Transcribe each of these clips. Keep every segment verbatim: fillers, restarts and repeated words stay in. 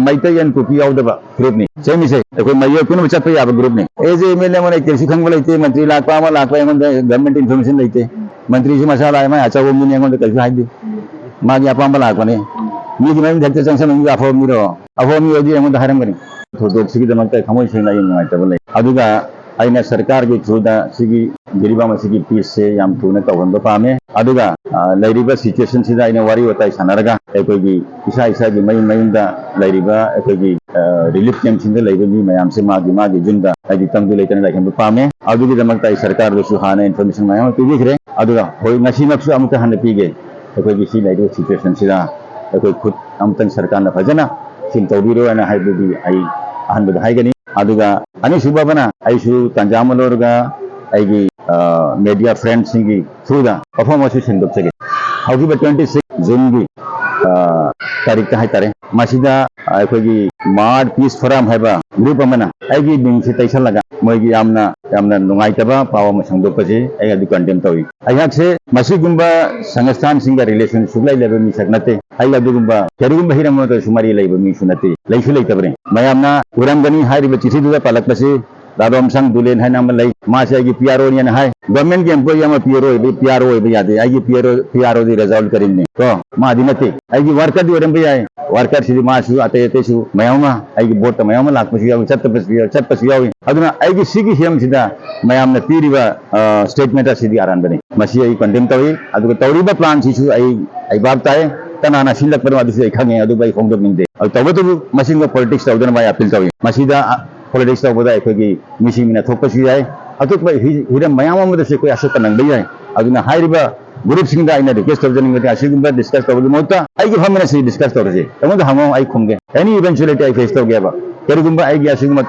Meitei and ꯀꯨꯀꯤ ꯌꯥꯎꯗꯕ ꯒ꯭ꯔꯨꯞꯅꯤ ꯁꯦꯝꯃꯤꯁꯦ꯫ ꯑꯩꯈꯣꯏ ꯃꯌꯣꯛ ꯄꯨꯝꯅꯃꯛ ꯆꯠꯄ ꯌꯥꯕ ꯒ꯭ꯔꯨꯞꯅꯤ꯫ ꯑꯦꯁ ꯑꯦ ꯑꯦꯝ ꯑꯦꯜ ꯑꯦ ꯑꯃ ꯂꯩꯇꯦ, ꯁꯤ ꯈꯪꯕ ꯂꯩꯇꯦ, ꯃꯟꯇ꯭ꯔꯤ ꯂꯥꯛꯄ ꯑꯃ ꯂꯥꯛꯄ ꯑꯩꯉꯣꯟꯗ ꯒꯚꯔꯟꯃꯦꯟꯠ ꯏꯟꯐꯣꯔꯃꯦꯁꯟ ꯂꯩꯇꯦ꯫ ꯃꯟꯇ꯭ꯔꯤꯁꯨ ꯃꯁꯥ ꯂꯥꯛꯑꯦ, ꯃꯥꯏ ꯑꯆꯧꯕ ꯃꯤꯅꯤ, ꯑꯩꯉꯣꯟꯗ ꯀꯩꯁꯨ ꯍꯥꯏꯗꯦ꯫ ꯃꯥꯒꯤ ꯑꯄꯥꯝꯕ ꯂꯥꯛꯄꯅꯤ꯫ ꯃꯤꯒꯤ ꯃꯌꯨꯝꯗ ꯍꯦꯛꯇ ꯆꯪꯁꯟꯕ ꯃꯤꯗꯣ ꯑꯐꯕ ꯃꯤꯔꯣ? ꯑꯐꯕ ꯃꯤ ꯑꯣꯏꯗꯤ ꯑꯩꯉꯣꯟꯗ ꯍꯥꯏꯔꯝꯒꯅꯤ꯫ ꯊꯧꯗꯣꯛꯁꯤꯒꯤꯗꯃꯛꯇ ꯑꯩ ꯊꯃꯣꯏ ꯁꯦꯡꯅ ꯑꯩ ꯅꯨꯡꯉꯥꯏꯇꯕ ꯂꯩ꯫ ꯑꯗꯨꯒ ꯑꯩꯅ ꯁꯔꯀꯥꯔꯒꯤ ꯊ꯭ꯔꯨꯗ ꯁꯤꯒꯤ ꯖꯤꯔꯤꯕꯥꯝ ꯑꯁꯤꯒꯤ ꯄꯤꯁꯁꯦ ꯌꯥꯝ ꯊꯨꯅ ꯇꯧꯍꯟꯕ ꯄꯥꯝꯃꯦ꯫ ꯑꯗꯨꯒ, ꯑ, ꯂꯩꯔꯤꯕ ꯁꯤꯆꯨꯋꯦꯁꯟꯁꯤꯗ ꯑꯩꯅ ꯋꯥꯔꯤ ꯋꯥꯇꯥꯏ ꯁꯥꯟꯅꯔꯒ ꯑꯩꯈꯣꯏꯒꯤ ꯏꯁꯥ ꯏꯁꯥꯒꯤ ꯃꯌꯨꯝ ꯃꯌꯨꯝꯗ ꯂꯩꯔꯤꯕ ꯑꯩꯈꯣꯏꯒꯤ, ꯑ, ꯔꯤꯂꯤꯐ ꯀꯦꯝꯞꯁꯤꯡꯗ ꯂꯩꯕ ꯃꯤ ꯃꯌꯥꯝꯁꯦ ꯃꯥꯒꯤ ꯃꯥꯒꯤ ꯌꯨꯝꯗ ꯍꯥꯏꯗꯤ ꯇꯪꯗꯨ ꯂꯩꯇꯅ ꯂꯩꯍꯟꯕ ꯄꯥꯝꯃꯦ꯫ ꯑꯗꯨꯒꯤꯗꯃꯛꯇ ꯑꯩ ꯁꯔꯀꯥꯔꯗꯁꯨ ꯍꯥꯟꯅ ꯏꯟꯐꯣꯔꯃꯦꯁꯟ ꯃꯌꯥꯝ ꯑꯃ ꯄꯤꯕꯤꯈ꯭ꯔꯦ꯫ ꯑꯗꯨꯒ ꯍꯣꯏ, ꯉꯁꯤꯃꯛꯁꯨ ꯑꯃꯨꯛꯀ ꯍꯟꯅ ꯄꯤꯒꯦ꯫ ꯑꯩꯈꯣꯏꯒꯤ ꯁꯤ ꯂꯩꯔꯤꯕ ꯁꯤꯆꯨꯋꯦꯁꯟꯁꯤꯗ ꯑꯩꯈꯣꯏ ꯈꯨꯠ ꯑꯃꯇꯪ ꯁꯔꯀꯥꯔꯅ ꯐꯖꯅ ꯁꯤꯜ ꯇꯧꯕꯤꯔꯣ ꯍꯥꯏꯅ ꯍꯥꯏꯕꯗꯨꯗꯤ ꯑꯩ ꯑꯍꯥꯟꯕꯗ ꯍꯥꯏꯒꯅꯤ꯫ ꯑꯗꯨꯒ ꯑꯅꯤꯁꯨꯕ ꯑꯃꯅ, ꯑꯩꯁꯨ ꯇꯥꯟꯖꯥ ꯑꯃ ꯂꯧꯔꯒ ꯑꯩꯒꯤ, ꯑ, ꯃꯦꯗꯤꯌꯥ ꯐ꯭ꯔꯦꯟꯁꯤꯡꯒꯤ ꯊ꯭ꯔꯨꯗ ꯋꯥꯐꯝ ꯑꯃꯁꯨ ꯁꯦꯡꯗꯣꯛꯆꯒꯦ꯫ ꯍꯧꯈꯤꯕ ꯇ꯭ꯋꯦꯟꯇꯤ ꯁꯤꯛꯁ ꯖꯨꯟꯒꯤ, ꯑ, ꯇꯥꯔꯤꯛꯇ ꯍꯥꯏꯇꯥꯔꯦ, ꯃꯁꯤꯗ ꯑꯩꯈꯣꯏꯒꯤ ꯃꯥꯔꯠ ꯄꯤꯁ ꯐꯣꯔꯝ ꯍꯥꯏꯕ ꯒ꯭ꯔꯨꯞ ꯑꯃꯅ ꯑꯩꯒꯤ ꯃꯤꯡꯁꯦ ꯇꯩꯁꯜꯂꯒ ꯃꯣꯏꯒꯤ ꯌꯥꯝꯅ, ꯌꯥꯝꯅ ꯅꯨꯡꯉꯥꯏꯇꯕ ꯄꯥꯎ ꯑꯃ ꯁꯟꯗꯣꯛꯄꯁꯤ ꯑꯩ ꯑꯗꯨ ꯀꯟꯗꯦꯝ ꯇꯧꯏ꯫ ꯑꯩꯍꯥꯛꯁꯦ ꯃꯁꯤꯒꯨꯝꯕ ꯁꯪꯁꯊꯥꯟꯁꯤꯡꯒ ꯔꯤꯂꯦꯁꯟ ꯁꯨꯛꯂꯩ ꯂꯩꯕ ꯃꯤꯁꯛ ꯅꯠꯇꯦ꯫ ꯑꯩ ꯑꯗꯨꯒꯨꯝꯕ ꯀꯔꯤꯒꯨꯝꯕ ꯍꯤꯔꯝ ꯑꯃꯗꯁꯨ ꯃꯔꯤ ꯂꯩꯕ ꯃꯤꯁꯨ ꯅꯠꯇꯦ, ꯂꯩꯁꯨ ꯂꯩꯇꯕꯅꯤ꯫ ꯃꯌꯥꯝꯅ ꯎꯔꯝꯒꯅꯤ ꯍꯥꯏꯔꯤꯕ ꯆꯤꯊꯤꯗꯨꯗ ꯄꯜꯂꯛꯄꯁꯤ ꯔꯥꯗꯣꯝꯁꯪ ꯗꯨꯂꯦꯟ ꯍꯥꯏꯅ ꯑꯃ ꯂꯩ, ꯃꯥꯁꯦ ꯑꯩꯒꯤ ꯄꯤ ꯑꯥꯔ ꯑꯣꯅꯤ ꯍꯥꯏ꯫ ꯒꯚꯔꯟꯃꯦꯟꯠꯀꯤ ꯑꯦꯝꯄ꯭ꯂꯣꯌꯤ ꯑꯃ ꯄꯤ ꯑꯥꯔ ꯑꯣ ꯑꯣꯏꯕ, ꯄꯤ ꯑꯥꯔ ꯑꯣ ꯑꯣꯏꯕ ꯌꯥꯗꯦ꯫ ꯑꯩꯒꯤ ꯄꯤ ꯑꯥꯔ ꯑꯣ, ꯄꯤ ꯑꯥꯔ ꯑꯣꯗꯤ ꯔꯖꯥꯎꯜ ꯀꯔꯤꯝꯅꯤ ꯀꯣ, ꯃꯥꯗꯤ ꯅꯠꯇꯦ꯫ ꯑꯩꯒꯤ ꯋꯥꯔꯀꯔꯗꯤ ꯑꯣꯏꯔꯝꯕ ꯌꯥꯏ, ꯋꯥꯔꯀꯔꯁꯤꯗꯤ ꯃꯥꯁꯨ ꯑꯇꯩ ꯑꯇꯩꯁꯨ ꯃꯌꯥꯝ ꯑꯃ ꯑꯩꯒꯤ ꯕꯣꯔꯠꯇ ꯃꯌꯥꯝ ꯑꯃ ꯂꯥꯛꯄꯁꯨ ꯌꯥꯎꯏ, ꯆꯠꯇꯕꯁꯨ ꯌꯥꯎꯏ, ꯆꯠꯄꯁꯨ ꯌꯥꯎꯏ꯫ ꯑꯗꯨꯅ ꯑꯩꯒꯤ ꯁꯤꯒꯤ ꯍꯤꯔꯝꯁꯤꯗ ꯃꯌꯥꯝꯅ ꯄꯤꯔꯤꯕ, ꯑ, ꯁ꯭ꯇꯦꯠꯃꯦꯟꯠ ꯑꯁꯤꯗꯤ ꯑꯔꯥꯟꯕꯅꯤ꯫ ꯃꯁꯤ ꯑꯩ ꯀꯟꯗꯦꯝ ꯇꯧꯏ꯫ ꯑꯗꯨꯒ ꯇꯧꯔꯤꯕ ꯄ꯭ꯂꯥꯟꯁꯤꯁꯨ ꯑꯩ, ꯑꯩ ꯚꯥꯞ ꯇꯥꯏ, ꯀꯅꯥꯅ ꯁꯤꯜꯂꯛꯄꯅꯣ ꯑꯗꯨꯁꯨ ꯑꯩ ꯈꯪꯉꯦ, ꯑꯗꯨꯕꯨ ꯑꯩ ꯐꯣꯡꯗꯣꯛꯅꯤꯡꯗꯦ꯫ ꯑꯗꯨ ꯇꯧꯕꯇꯕꯨ ꯃꯁꯤꯒꯨꯝꯕ ꯄꯣꯂꯤꯇꯤꯛꯁ ꯇꯧꯗꯅꯕ ꯑꯩ ꯑꯄꯤꯜ ꯇꯧꯏ꯫ ꯃꯁꯤꯗ, ꯑ, ꯄꯣꯂꯤꯇꯤꯛꯁ ꯇꯧꯕꯗ ꯑꯩꯈꯣꯏꯒꯤ ꯃꯤꯁꯤꯡ ꯃꯤꯅ ꯊꯣꯛꯄꯁꯨ ꯌꯥꯏ, ꯑꯇꯣꯞꯄ ꯍꯤ-, ꯍꯤꯔꯝ ꯃꯌꯥꯝ ꯑꯃꯗꯁꯨ ꯑꯩꯈꯣꯏ ꯑꯁꯣꯛꯄ ꯅꯪꯕ ꯌꯥꯏ꯫ ꯑꯗꯨꯅ ꯍꯥꯏꯔꯤꯕ ꯒ꯭ꯔꯨꯞꯁꯤꯡꯗ ꯑꯩꯅ ꯔꯤꯀ꯭ꯋꯦꯁ ꯇꯧꯖꯅꯤꯡꯕꯗꯤ ꯑꯁꯤꯒꯨꯝꯕ ꯗꯤꯁꯀꯁ ꯇꯧꯕꯒꯤ ꯃꯍꯨꯠꯇ ꯑꯩꯒꯤ ꯐꯝꯃꯤꯟꯅꯁꯤ, ꯗꯤꯁꯀꯁ ꯇꯧꯔꯁꯤ, ꯑꯩꯉꯣꯟꯗ ꯍꯪꯉꯣ, ꯑꯩ ꯈꯨꯝꯒꯦ꯫ ꯑꯦꯅꯤ ꯏꯚꯦꯟꯆꯨꯑꯦꯂꯤꯇꯤ ꯑꯩ ꯐꯦꯁ ꯇꯧꯒꯦꯕ꯫ ꯀꯔꯤꯒꯨꯝꯕ ꯑꯩꯒꯤ ꯑꯁꯤꯒꯨꯝꯕ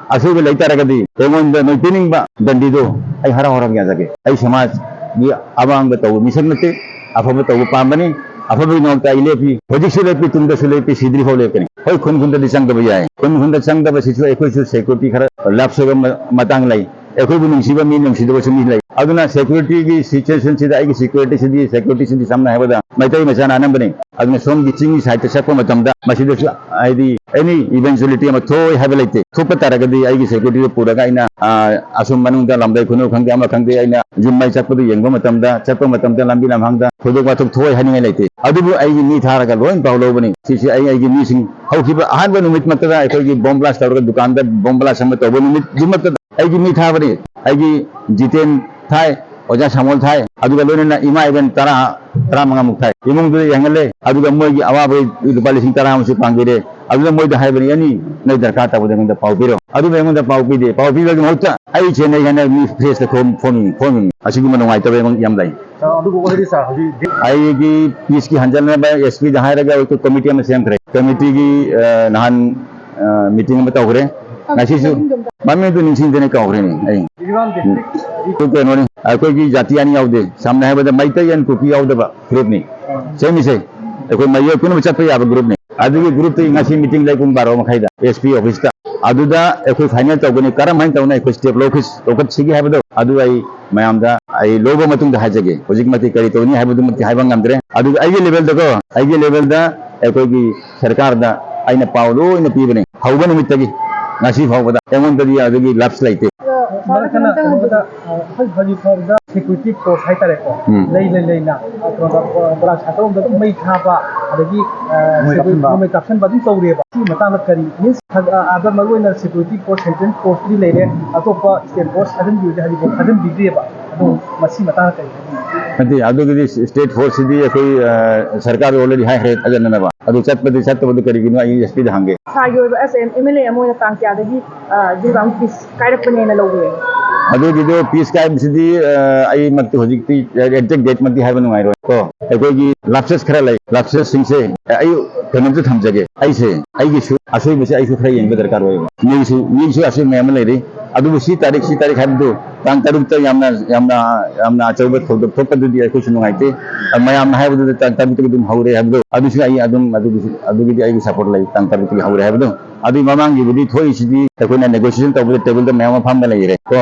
ꯑꯁꯣꯏꯕ ꯂꯩ ꯇꯥꯔꯒꯗꯤ ꯑꯩꯉꯣꯟꯗ ꯅꯣꯏ ꯄꯤꯅꯤꯡꯕ ꯗꯟꯗꯤꯗꯣ ꯑꯩ ꯍꯔꯥꯎ ꯍꯔꯥꯎ ꯌꯥꯖꯒꯦ꯫ ꯑꯩ ꯁꯃꯥꯖꯒꯤ ꯑꯃꯥꯡꯕ ꯇꯧꯕ ꯃꯤꯁꯛ ꯅꯠꯇꯦ, ꯑꯐꯕ ꯇꯧꯕ ꯄꯥꯝꯕꯅꯤ꯫ ꯑꯐꯕꯒꯤꯗꯃꯛꯇ ꯑꯩ ꯂꯦꯞꯄꯤ, ꯍꯧꯖꯤꯛꯁꯨ ꯂꯦꯞꯄꯤ, ꯇꯨꯡꯗꯁꯨ ꯂꯦꯞꯄꯤ, ꯁꯤꯗ꯭ꯔꯤꯐꯥꯎ ꯂꯦꯞꯀꯅꯤ꯫ ꯍꯣꯏ, ꯈꯨꯟ ꯈꯨꯟꯗꯗꯤ ꯆꯪꯗꯕ ꯌꯥꯏ, ꯈꯨꯟ ꯈꯨꯟꯗ ꯆꯪꯗꯕꯁꯤꯁꯨ ꯑꯩꯈꯣꯏꯁꯨ ꯁꯦꯀ꯭ꯌꯨꯔꯤꯇꯤ ꯈꯔ ꯂꯥꯞꯁ ꯑꯣꯏꯕ ꯃ-, ꯃꯇꯥꯡ ꯂꯩ꯫ ꯑꯩꯈꯣꯏꯕꯨ ꯅꯨꯡꯁꯤꯕ ꯃꯤ, ꯅꯨꯡꯁꯤꯗꯕꯁꯨ ꯃꯤ ꯂꯩ꯫ ꯑꯗꯨꯅ security ꯒꯤ situation ꯁꯤꯗ ꯑꯩꯒꯤ security ꯁꯤꯗꯤ, security ꯁꯤꯗꯤ ꯁꯝꯅ ꯍꯥꯏꯔꯕꯗ ꯃꯩꯇꯩ ꯃꯆꯥꯅ ꯑꯅꯝꯕꯅꯤ꯫ ꯑꯗꯨꯅ ꯁꯣꯝꯒꯤ ꯆꯤꯡꯒꯤ side ꯇ ꯆꯠꯄ ꯃꯇꯝꯗ ꯃꯁꯤꯗꯁꯨ ꯍꯥꯏꯗꯤ any eventuality ꯑꯃ ꯊꯣꯛꯑꯣꯏ ꯍꯥꯏꯕ ꯂꯩꯇꯦ꯫ ꯊꯣꯛꯄ ꯇꯥꯔꯒꯗꯤ ꯑꯩꯒꯤ security ꯗꯨ ꯄꯨꯔꯒ ꯑꯩꯅ, ꯑ, ꯑꯁꯨꯝ ꯃꯅꯨꯡꯗ ꯂꯝꯗꯩ ꯈꯨꯅꯨ ꯈꯪꯗꯦ, ꯑꯃ ꯈꯪꯗꯦ, ꯑꯩꯅ ꯌꯨꯝ ꯃꯩ ꯆꯠꯄꯗꯨ ꯌꯦꯡꯕ ꯃꯇꯝꯗ, ꯆꯠꯄ ꯃꯇꯝꯗ ꯂꯝꯕꯤ ꯂꯝꯍꯥꯡꯗ ꯊꯧꯗꯣꯛ ꯋꯥꯊꯣꯛ ꯊꯣꯛꯑꯣꯏ ꯍꯥꯏꯅꯤꯡꯉꯥꯏ ꯂꯩꯇꯦ꯫ ꯑꯗꯨꯕꯨ ꯑꯩꯒꯤ ꯃꯤ ꯊꯥꯔꯒ ꯂꯣꯏ ꯄꯥꯎ ꯂꯧꯕꯅꯤ꯫ ꯁꯤꯁꯤ ꯑꯩ, ꯑꯩꯒꯤ ꯃꯤꯁꯤꯡ ꯍꯧꯈꯤꯕ ꯑꯍꯥꯟꯕ ꯅꯨꯃꯤꯠꯃꯛꯇꯗ ꯑꯩꯈꯣꯏꯒꯤ bomb blast ꯇꯧꯔꯒ ꯗꯨꯀꯥꯟꯗ bomb blast ꯑꯃ ꯇꯧꯕ ꯅꯨꯃꯤꯠꯇꯨꯃꯛꯇꯗ ꯑꯩꯒꯤ ꯃꯤ ꯊꯥꯕꯅꯤ꯫ ꯑꯩꯒꯤ ꯖꯤꯇꯦꯟ ꯊꯥꯏ, ꯑꯣꯖꯥ ꯁꯥꯃꯣꯜ ꯊꯥꯏ, ꯑꯗꯨꯒ ꯂꯣꯏꯅꯅ ꯏꯃꯥ ꯏꯕꯦꯟ ꯇꯔꯥ, ꯇꯔꯥꯃꯉꯥꯃꯨꯛ ꯊꯥꯏ꯫ ꯏꯃꯨꯡꯗꯨꯗ ꯌꯦꯡꯍꯜꯂꯦ, ꯑꯗꯨꯒ ꯃꯣꯏꯒꯤ ꯑꯋꯥꯕ ꯂꯨꯄꯥ ꯂꯤꯁꯤꯡ ꯇꯔꯥ ꯑꯃꯁꯨ ꯄꯥꯡꯕꯤꯔꯦ꯫ ꯑꯗꯨꯗ ꯃꯣꯏꯗ ꯍꯥꯏꯕꯅꯤ, "ꯑꯦꯅꯤ ꯅꯣꯏ ꯗꯔꯀꯥꯔ ꯇꯥꯕꯗ ꯑꯩꯉꯣꯟꯗ ꯄꯥꯎ ꯄꯤꯔꯣ"꯫ ꯑꯗꯨꯕꯨ ꯑꯩꯉꯣꯟꯗ ꯄꯥꯎ ꯄꯤꯗꯦ꯫ ꯄꯥꯎ ꯄꯤꯕꯒꯤ ꯃꯍꯨꯠꯇ ꯑꯩ ꯆꯦꯟꯅꯩ ꯍꯥꯏꯅ ꯃꯤ press ꯇ ꯈꯣꯝ-, ꯈꯣꯝꯃꯤ, ꯈꯣꯝꯃꯤ꯫ ꯑꯁꯤꯒꯨꯝꯕ ꯅꯨꯡꯉꯥꯏꯇꯕ ꯑꯩꯉꯣꯟꯗ ꯌꯥꯝ ꯂꯩ꯫ ꯑ, ꯑꯗꯨꯕꯨ already sir, ꯍꯧꯖꯤꯛ ꯑꯩꯒꯤ peace ꯀꯤ ꯍꯟꯖꯟꯅꯕ S P ꯗ ꯍꯥꯏꯔꯒ ꯑꯩꯈꯣꯏ committee ꯑꯃ ꯁꯦꯝꯈ꯭ꯔꯦ꯫ Committee ꯒꯤ, ꯑ, ꯅꯍꯥꯟ, ꯑ, meeting ꯑꯃ ꯇꯧꯈ꯭ꯔꯦ꯫ ꯉꯁꯤꯁꯨ ꯃꯃꯤꯡꯗꯣ ꯑꯝꯇ ꯃꯃꯤꯡꯗꯨ ꯅꯤꯡꯁꯤꯡꯗꯅ ꯀꯥꯎꯈ꯭ꯔꯦꯅꯦ ꯑꯩ꯫ ꯖꯤꯔꯤꯕꯥꯝ district ꯑꯗꯨ ꯀꯩꯅꯣꯅꯤ, ꯑꯩꯈꯣꯏꯒꯤ ꯖꯥꯇꯤ ꯑꯅꯤ ꯌꯥꯎꯗꯦ꯫ ꯁꯝꯅ ꯍꯥꯏꯔꯕꯗ ꯃꯩꯇꯩ and ꯀꯨꯀꯤ ꯌꯥꯎꯗꯕ group ꯅꯤ꯫ ꯑ꯫ ꯁꯦꯝꯃꯤꯁꯦ ꯑꯩꯈꯣꯏ ꯃꯌꯣꯛ ꯄꯨꯝꯅꯃꯛ ꯆꯠꯄ ꯌꯥꯕ group ꯅꯤ꯫ ꯑꯗꯨꯒꯤ group ꯇꯒꯤ ꯉꯁꯤ meeting ꯂꯩ ꯄꯨꯡ ꯕꯥꯔꯣ ꯃꯈꯥꯏꯗ S P office ꯇ꯫ ꯑꯗꯨꯗ ꯑꯩꯈꯣꯏ final ꯇꯧꯒꯅꯤ, ꯀꯔꯝ ꯍꯥꯏꯅ ꯇꯧꯅ ꯑꯩꯈꯣꯏ step ꯂꯧꯈꯠ-, ꯂꯧꯈꯠꯁꯤꯒꯦ ꯍꯥꯏꯕꯗꯣ ꯑꯗꯨ ꯑꯩ ꯃꯌꯥꯝꯗ ꯑꯩ ꯂꯧꯕ ꯃꯇꯨꯡꯗ ꯍꯥꯏꯖꯒꯦ꯫ ꯍꯧꯖꯤꯛꯃꯛꯇꯤ ꯀꯔꯤ ꯇꯧꯅꯤ ꯍꯥꯏꯕꯗꯨꯃꯛꯇꯤ ꯍꯥꯏꯕ ꯉꯝꯗ꯭ꯔꯦ꯫ ꯑꯗꯨꯒ ꯑꯩꯒꯤ level ꯗꯀꯣ, ꯑꯩꯒꯤ level ꯗ ꯑꯩꯈꯣꯏꯒꯤ ꯁꯔꯀꯥꯔꯗ ꯑꯩꯅ ꯄꯥꯎ ꯂꯣꯏꯅ ꯄꯤꯕꯅꯤ꯫ ꯍꯧꯕ ꯅꯨꯃꯤꯠꯇꯒꯤ ꯉꯁꯤ ꯐꯥꯎꯕꯗ ꯑꯩꯉꯣꯟꯗꯗꯤ ꯑꯗꯨꯒꯤ lapse ꯂꯩꯇꯦ꯫ ꯃꯔꯛ ꯊꯠꯅ ꯀꯩꯅꯣꯝꯇ ꯍꯪꯖꯒꯦ꯫ ꯀꯩꯅꯣꯗ, ꯑ, ꯍꯧꯖꯤꯛ ꯍꯧꯖꯤꯛ ꯐꯥꯎꯕꯗ security force ꯍꯥꯏꯇꯥꯔꯦꯀꯣ, ꯎꯝ꯫ ꯂꯩ ꯂꯩ ꯂꯩꯅ, ꯑ, ꯀꯩꯅꯣꯗ, ꯑ, ꯕꯔꯥꯛ ꯁꯥꯏꯠ ꯔꯣꯝꯗ ꯑꯗꯨꯝ ꯃꯩ ꯊꯥꯕ, ꯑꯗꯒꯤ, ꯑ, ꯅꯣꯡꯃꯩ security ꯀꯥꯞꯁꯤꯟꯕ꯫ ꯅꯣꯡꯃꯩ ꯀꯥꯞꯁꯤꯟꯕ ꯑꯗꯨꯝ ꯇꯧꯔꯤꯑꯕ꯫ ꯁꯤꯒꯤ ꯃꯇꯥꯡꯗ ꯀꯔꯤ, means, ꯑ, ꯑꯥꯗ ꯃꯔꯨꯑꯣꯏꯅ security force, central force T ꯂꯩꯔꯦ, ꯑꯇꯣꯞꯄ state force ꯊꯥꯖꯤꯟꯕꯤꯌꯨꯗꯤ ꯍꯧꯖꯤꯛꯐꯥꯎ ꯊꯥꯖꯤꯟꯕꯤꯗ꯭ꯔꯤꯑꯕ꯫ ꯑꯗꯣ ꯃꯁꯤ ꯃꯇꯥꯡꯗ ꯀꯔꯤ ꯍꯥꯏꯅꯤꯡꯉꯤ? ꯅꯠꯇꯦ, ꯑꯗꯨꯒꯤꯗꯤ state force ꯁꯤꯗꯤ ꯑꯩꯈꯣꯏ, ꯑ, ꯁꯔꯀꯥꯔ already ꯍꯥꯏꯈ꯭ꯔꯦ ꯊꯥꯖꯤꯟꯅꯅꯕ꯫ ꯑꯗꯨ ꯆꯠꯄꯗꯤ ꯆꯠꯇꯕꯗꯨ ꯀꯔꯤꯒꯤꯅꯣ ꯑꯩ S P ꯗ ꯍꯪꯒꯦ꯫ ꯁꯥꯔꯒꯤ ꯑꯣꯏꯕ as an M L A ꯑꯃ ꯑꯣꯏꯅ ꯇꯥꯡ ꯀꯌꯥꯗꯒꯤ, ꯑ, ꯖꯤꯔꯤꯕꯥꯝ peace ꯀꯥꯏꯔꯛꯄꯅꯦꯅ ꯂꯧꯕꯤꯔꯦ? ꯑꯗꯨꯒꯤꯗꯣ peace ꯀꯥꯏꯕꯁꯤꯗꯤ, ꯑ, ꯑꯩꯃꯛꯇꯤ ꯍꯧꯖꯤꯛꯇꯤ exact date ꯃꯛꯇꯤ ꯍꯥꯏꯕ ꯅꯨꯡꯉꯥꯏꯔꯣꯏ ꯀꯣ꯫ ꯑꯩꯈꯣꯏꯒꯤ lapses ꯈꯔ ꯂꯩ꯫ Lapses ꯁꯤꯡꯁꯦ ꯑꯩ ꯀꯩꯅꯣꯝꯇ ꯊꯝꯖꯒꯦ꯫ ꯑꯩꯁꯦ, ꯑꯩꯒꯤꯁꯨ ꯑꯁꯣꯏꯕꯁꯦ ꯑꯩꯁꯨ ꯈꯔ ꯌꯦꯡꯕ ꯗꯔꯀꯥꯔ ꯑꯣꯏꯌꯦꯕ꯫ ꯃꯤꯒꯤꯁꯨ, ꯃꯤꯒꯤꯁꯨ ꯑꯁꯣꯏꯕ ꯃꯌꯥꯝ ꯑꯃ ꯂꯩꯔꯤ꯫ ꯑꯗꯨꯕꯨ ꯁꯤ ꯇꯥꯔꯤꯛ, ꯁꯤ ꯇꯥꯔꯤꯛ ꯍꯥꯏꯕꯗꯨ ꯇꯥꯡ ꯇꯔꯨꯛꯇ ꯌꯥꯝꯅ, ꯌꯥꯝꯅ, ꯌꯥꯝꯅ ꯑꯆꯧꯕ ꯊꯧꯗꯣꯛ ꯊꯣꯛꯄꯗꯨꯗꯤ ꯑꯩꯈꯣꯏꯁꯨ ꯅꯨꯡꯉꯥꯏꯇꯦ꯫ ꯃꯌꯥꯝꯅ ꯍꯥꯏꯕꯗꯨꯗ ꯇꯥꯡ ꯇꯔꯨꯛꯇꯒꯤ ꯑꯗꯨꯝ ꯍꯧꯔꯦ ꯍꯥꯏꯕꯗꯣ, ꯑꯗꯨꯁꯨ ꯑꯩ ꯑꯗꯨꯝ, ꯑꯗꯨꯒꯤꯁꯨ, ꯑꯗꯨꯒꯤꯗꯤ ꯑꯩꯒꯤ support ꯂꯩ, ꯇꯥꯡ ꯇꯔꯨꯛꯇꯒꯤ ꯍꯧꯔꯦ ꯍꯥꯏꯕꯗꯣ꯫ ꯑꯗꯨꯒꯤ ꯃꯃꯥꯡꯒꯤꯕꯨꯗꯤ ꯊꯣꯛꯏꯁꯤꯗꯤ ꯑꯩꯈꯣꯏꯅ negotiation ꯇꯧꯕꯗ table ꯗ ꯃꯌꯥꯝ ꯑꯃ ꯐꯝꯕ ꯂꯩꯔꯦ ꯀꯣ꯫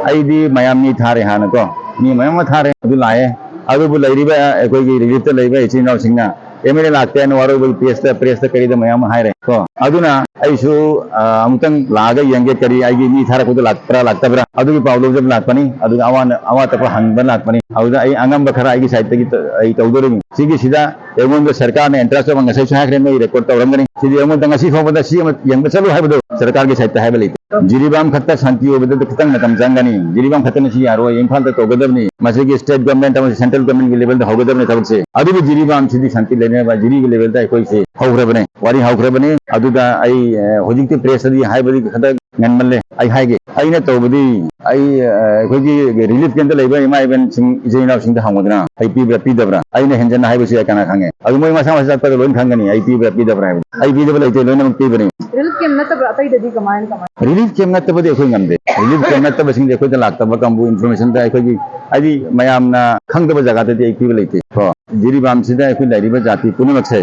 ꯑꯩꯗꯤ ꯃꯌꯥꯝ ꯃꯤ ꯊꯥꯔꯦ ꯍꯥꯟꯅ ꯀꯣ, ꯃꯤ ꯃꯌꯥꯝ ꯑꯃ ꯊꯥꯔꯦ, ꯑꯗꯨ ꯂꯥꯛꯑꯦ꯫ ꯑꯗꯨꯕꯨ ꯂꯩꯔꯤꯕ ꯑꯩꯈꯣꯏꯒꯤ relief ꯇ ꯂꯩꯕ ꯏꯆꯤꯟ ꯏꯅꯥꯎꯁꯤꯡꯅ "ꯑꯦꯝ ꯑꯦꯜ ꯑꯦ ꯂꯥꯛꯇꯦ" ꯍꯥꯏꯅ ꯋꯥꯔꯧꯕꯒꯤ press ꯇ, press ꯇ ꯀꯔꯤꯗ ꯃꯌꯥꯝ ꯑꯃ ꯍꯥꯏꯔꯦ ꯀꯣ꯫ ꯑꯗꯨꯅ ꯑꯩꯁꯨ, ꯑ, ꯑꯃꯨꯛꯇꯪ ꯂꯥꯛꯑꯒ ꯌꯦꯡꯒꯦ, ꯀꯔꯤ ꯑꯩꯒꯤ ꯃꯤ ꯊꯥꯔꯛꯄꯗꯣ ꯂꯥꯛꯄ꯭ꯔꯥ ꯂꯥꯛꯇꯕ꯭ꯔꯥ, ꯑꯗꯨꯒꯤ ꯄꯥꯎ ꯂꯧꯖꯕ ꯂꯥꯛꯄꯅꯤ꯫ ꯑꯗꯨꯒ ꯑꯋꯥ-, ꯑꯋꯥꯠ ꯑꯄꯥ ꯍꯪꯕ ꯂꯥꯛꯄꯅꯤ꯫ ꯑꯗꯨꯗ ꯑꯩ ꯑꯉꯝꯕ ꯈꯔ ꯑꯩꯒꯤ side ꯇꯒꯤ ꯇ-, ꯑꯩ ꯇꯧꯗꯣꯔꯤꯕꯅꯤ꯫ ꯁꯤꯒꯤꯁꯤꯗ ꯑꯩꯉꯣꯟꯗ ꯁꯔꯀꯥꯔꯅ interest ꯑꯃ ꯉꯁꯥꯏꯁꯨ ꯍꯥꯏꯈ꯭ꯔꯦ, ꯅꯣꯏ record ꯇꯧꯔꯝꯒꯅꯤ꯫ ꯁꯤꯗꯤ ꯑꯩꯉꯣꯟꯗ ꯉꯁꯤ ꯐꯥꯎꯕꯗ ꯁꯤ ꯑꯃ ꯌꯦꯡꯕ ꯆꯠꯂꯨ ꯍꯥꯏꯕꯗꯣ ꯁꯔꯀꯥꯔꯒꯤ side ꯇ ꯍꯥꯏꯕ ꯂꯩꯇꯦ꯫ ꯖꯤꯔꯤꯕꯥꯝ ꯈꯛꯇ ꯁꯥꯟꯇꯤ ꯑꯣꯏꯕꯗ ꯈꯤꯇꯪ ꯃꯇꯝ ꯆꯪꯒꯅꯤ꯫ ꯖꯤꯔꯤꯕꯥꯝ ꯈꯛꯇꯅ ꯁꯤ ꯌꯥꯔꯣꯏ꯫ ꯏꯝꯐꯥꯜꯗ ꯇꯧꯒꯗꯕꯅꯤ꯫ ꯃꯁꯤꯒꯤ state government ꯑꯃꯁꯨꯡ central government ꯀꯤ level ꯗ ꯍꯧꯒꯗꯕꯅꯤ ꯊꯕꯛꯁꯦ꯫ ꯑꯗꯨꯕꯨ ꯖꯤꯔꯤꯕꯥꯝꯁꯤꯗꯤ ꯁꯥꯟꯇꯤ ꯂꯩꯅꯕ ꯖꯤꯔꯤꯒꯤ level ꯗ ꯑꯩꯈꯣꯏꯁꯦ ꯍꯧꯈ꯭ꯔꯕꯅꯦ, ꯋꯥꯔꯤ ꯍꯧꯈ꯭ꯔꯕꯅꯦ꯫ ꯑꯗꯨꯗ ꯑꯩ, ꯑ, ꯍꯧꯖꯤꯛꯇꯤ press ꯇꯗꯤ ꯍꯥꯏꯕꯗꯤ ꯈꯤꯇꯪ ꯉꯟꯃꯜꯂꯦ꯫ ꯑꯩ ꯍꯥꯏꯒꯦ, ꯑꯩꯅ ꯇꯧꯕꯗꯤ ꯑꯩ, ꯑ, ꯑꯩꯈꯣꯏꯒꯤ relief camp ꯇ ꯂꯩꯕ ꯏꯃꯥ ꯏꯕꯦꯟꯁꯤꯡ, ꯏꯆꯤꯟ ꯏꯅꯥꯎꯁꯤꯡꯗ ꯍꯪꯉꯨꯗꯅ ꯑꯩ ꯄꯤꯕ꯭ꯔꯥ ꯄꯤꯗꯕ꯭ꯔꯥ? ꯑꯩꯅ ꯍꯦꯟꯖꯟꯅ ꯍꯥꯏꯕꯁꯨ ꯌꯥꯏ, ꯀꯅꯥ ꯈꯪꯉꯦ? ꯑꯗꯨ ꯃꯣꯏ ꯃꯁꯥ ꯃꯁꯥ ꯆꯠꯄꯗ ꯂꯣꯏꯅ ꯈꯪꯒꯅꯤ ꯑꯩ ꯄꯤꯕ꯭ꯔꯥ ꯄꯤꯗꯕ꯭ꯔꯥ ꯍꯥꯏꯕꯗꯤ꯫ ꯑꯩ ꯄꯤꯗꯕ ꯂꯩꯇꯦ, ꯂꯣꯏꯅꯃꯛ ꯄꯤꯕꯅꯤ꯫ Relief camp ꯅꯠꯇꯕ ꯑꯇꯩꯗꯗꯤ ꯀꯃꯥꯏꯅ, ꯀꯃꯥꯏꯅ? Relief camp ꯅꯠꯇꯕꯗꯤ ꯑꯩꯈꯣꯏ ꯉꯝꯗꯦ꯫ Relief camp ꯅꯠꯇꯕꯁꯤꯡꯗꯤ ꯑꯩꯈꯣꯏꯗ ꯂꯥꯛꯇꯕ ꯀꯥꯡꯕꯨ, information ꯗ ꯑꯩꯈꯣꯏꯒꯤ, ꯍꯥꯏꯗꯤ ꯃꯌꯥꯝꯅ ꯈꯪꯗꯕ ꯖꯒꯥꯗꯗꯤ ꯑꯩ ꯄꯤꯕ ꯂꯩꯇꯦ ꯀꯣ꯫ ꯖꯤꯔꯤꯕꯥꯝꯁꯤꯗ ꯑꯩꯈꯣꯏ ꯂꯩꯔꯤꯕ ꯖꯥꯇꯤ ꯄꯨꯝꯅꯃꯛꯁꯦ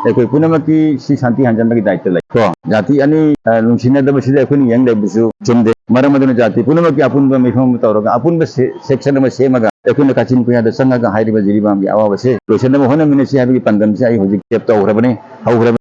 ꯑꯩꯈꯣꯏ ꯄꯨꯝꯅꯃꯛꯀꯤ ꯁꯤ ꯁꯥꯟꯇꯤ ꯍꯟꯖꯟꯕꯒꯤ ꯗꯥꯏꯇ ꯂꯩ ꯀꯣ꯫ ꯖꯥꯇꯤ ꯑꯅꯤ, ꯑ, ꯅꯨꯡꯁꯤꯅꯗꯕꯁꯤꯗ ꯑꯩꯈꯣꯏꯅ ꯌꯦꯡ ꯂꯩꯕꯁꯨ ꯆꯨꯝꯗꯦ꯫ ꯃꯔꯝ ꯑꯗꯨꯅ ꯖꯥꯇꯤ ꯄꯨꯝꯅꯃꯛꯀꯤ ꯑꯄꯨꯟꯕ ꯃꯤꯐꯝ ꯑꯃ ꯇꯧꯔꯒ, ꯑꯄꯨꯟꯕ ꯁꯦ-, section ꯑꯃ ꯁꯦꯝꯃꯒ ꯑꯩꯈꯣꯏꯅ ꯀꯥꯆꯤꯟ ꯀꯣꯌꯥꯗ ꯆꯪꯉꯒ ꯍꯥꯏꯔꯤꯕ ꯖꯤꯔꯤꯕꯥꯝꯒꯤ ꯑꯋꯥꯕꯁꯦ ꯂꯣꯏꯁꯤꯟꯅꯕ ꯍꯣꯠꯅꯃꯤꯟꯅꯁꯤ ꯍꯥꯏꯕꯒꯤ ꯄꯥꯟꯗꯝꯁꯦ ꯑꯩ ꯍꯧꯖꯤꯛ ꯇꯦꯞ ꯇꯧꯈ꯭ꯔꯕꯅꯤ, ꯍꯧꯈ꯭ꯔꯕꯅꯤ꯫